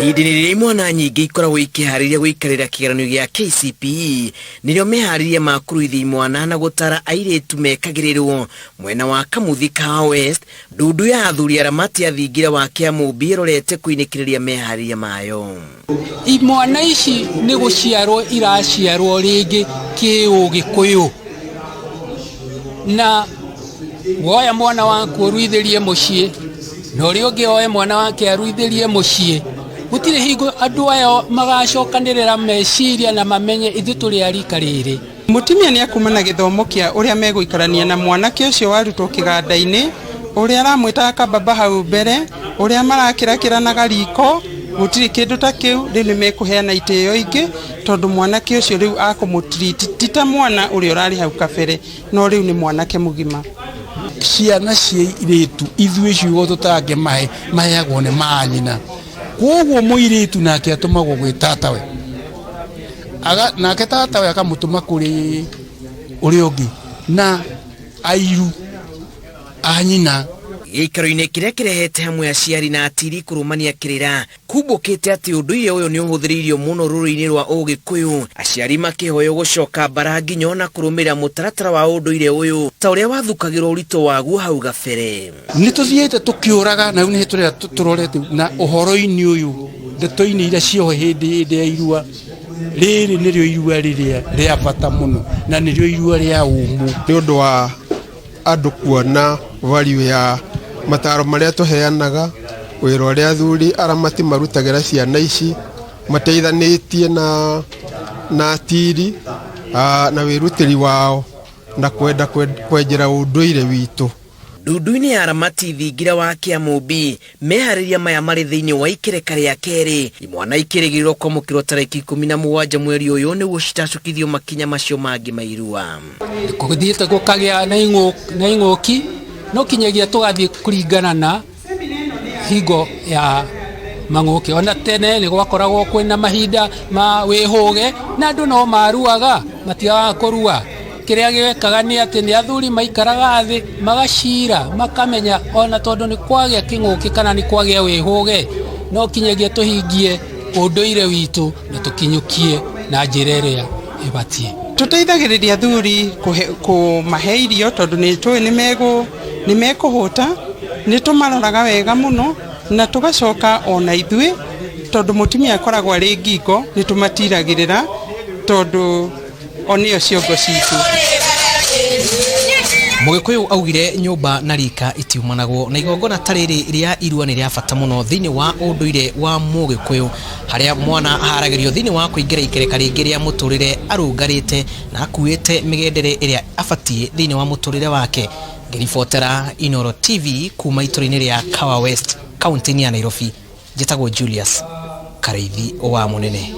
Ihinda-inĩ rĩrĩa imwana nyingĩ ikoragwo ikĩharĩria gũikarĩra kĩgeranio gĩa KCPE, nĩrĩo meharĩria ma kũruithia imwana na gũtara airĩtu mekagĩrĩrwo mwena wa Kamuthi Kahawa West, ndundu ya athuri aramati a thingira wa Kĩamũmbi ĩrorete kũinĩkĩrĩria meharĩria mayo. Imwana ici nĩ gũciarwo iraciarwo rĩngĩ kĩũgĩkũyũ, na woya mwana waku ũruithĩrie mũciĩ na ũrĩa ũngĩ oe mwana wake aruithĩrie mũciĩ, gũtirĩ hingo andũ aya magacokanĩrĩra meciria na mamenye ithuĩ tũrĩ a rika rĩrĩ. Mũtumia nĩ akuma na gĩthomo kĩa ũrĩa megũikarania na mwanake ũcio warutwo kĩganda-inĩ, ũrĩa aramwĩtaga kababa hau mbere, ũrĩa marakĩrakĩranaga riko, gũtirĩ kĩndũ ta kĩu, rĩu nĩ mekũheana itĩo ingĩ, tondũ mwanake ũcio rĩu akũmũtreat ti ta mwana ũrĩa ũrarĩ hau kabere, no rĩu nĩ mwanake mũgima. Ciana cia irĩtu ithuĩ ciugo tũtangĩmahe maheagwo nĩ manyina, koguo mũirĩtu nake atũmagwo gwĩ tatawe, nake tatawe akamũtũma kũrĩ ũrĩa ũngĩ na airu a nyina. Gĩikaro-inĩ kĩrĩa kĩrehete hamwe aciari na atiri kũrũmania kĩrĩra, kumbũkĩte atĩ ũndũire ũyũ nĩ ũhũthĩrĩirio mũno rũrĩrĩ-inĩ rwa Ũgĩkũyũ, aciari makĩhoywo gũcoka mbara nginyo na kũrũmĩrĩra mũtaratara wa ũndũire ũyũ ta ũrĩa wathukagĩrwo ũritũ waguo hau gabere. Nĩ tũthiĩte tũkĩũraga na rĩu nĩ tũrera tũrorete na ũhoro-inĩ ũyũ ndeto-inĩ iria cioho hĩndĩ hĩndĩ ya irua, rĩrĩ nĩrĩo irua rĩrĩa rĩa bata mũno na nĩrĩo irua rĩa ũmũ. Nĩ ũndũ wa andũ kuona value ya mataro marĩa tũheanaga, wĩra ũrĩa athuri aramati marutagĩra ciana ici, mateithanĩtie na atiri na wĩrutĩri wao na kwenda kwenjera ũndũire witũ. Ndundu-inĩ ya aramati thingira wa Kĩamũmbi, meharĩria maya marĩ thĩinĩ wa ikereka rĩa kerĩ, imwana ikĩrĩgĩrĩrwo kwamũkĩrwo tarĩki 17 mweri ũyũ nĩguo citacũkithio makinya macio mangĩ ma irua. Gũthiĩte gũkagĩa na ing'ũki, no kinyagia tũgathiĩ kũringana na hingo ya mang'ũki. Ona tene nĩ gwakoragwo kwĩna mahinda ma wĩhũge na andũ no maruaga, matiagaga kũrua. Kĩrĩa gĩekaga nĩ atĩ nĩ athuri maikaraga thĩ magacira makamenya ona tondũ nĩ kwagĩa kĩng'ũki kana nĩ kwagĩa wĩhũge, no kinyagia tũhingie ũndũire witũ na tũkinyũkie na njĩra ĩrĩa ĩbatiĩ. Tũteithagĩrĩria athuri kũmahe irio tondũ nĩ tũĩ nĩ mekũhũta, nĩ tũmaroraga wega mũno na tũgacoka ona ithuĩ tondũ mũtumia akoragwo arĩ ngingo nĩ tũmatiragĩrĩra tondũ o nĩo ciongo citũ. Mũgĩkũyũ augire nyũmba na rika itiumanagwo, na igongona ta rĩrĩ rĩa irua nĩ rĩa bata mũno thĩinĩ wa ũndũire wa Mũgĩkũyũ, harĩa mwana aharagĩrio thĩinĩ wa kũingĩra ikereka rĩngĩ rĩa mũtũrĩre arũngarĩte na akuĩte mĩgendere ĩrĩa abatiĩ thĩinĩ wa mũtũrĩre wake. Ngĩribotera Inooro TV kuma itũra-inĩ rĩa Kahawa West, kaunti-inĩ ya Nairobi, njĩtagwo Julius Karĩithi wa Mũnene.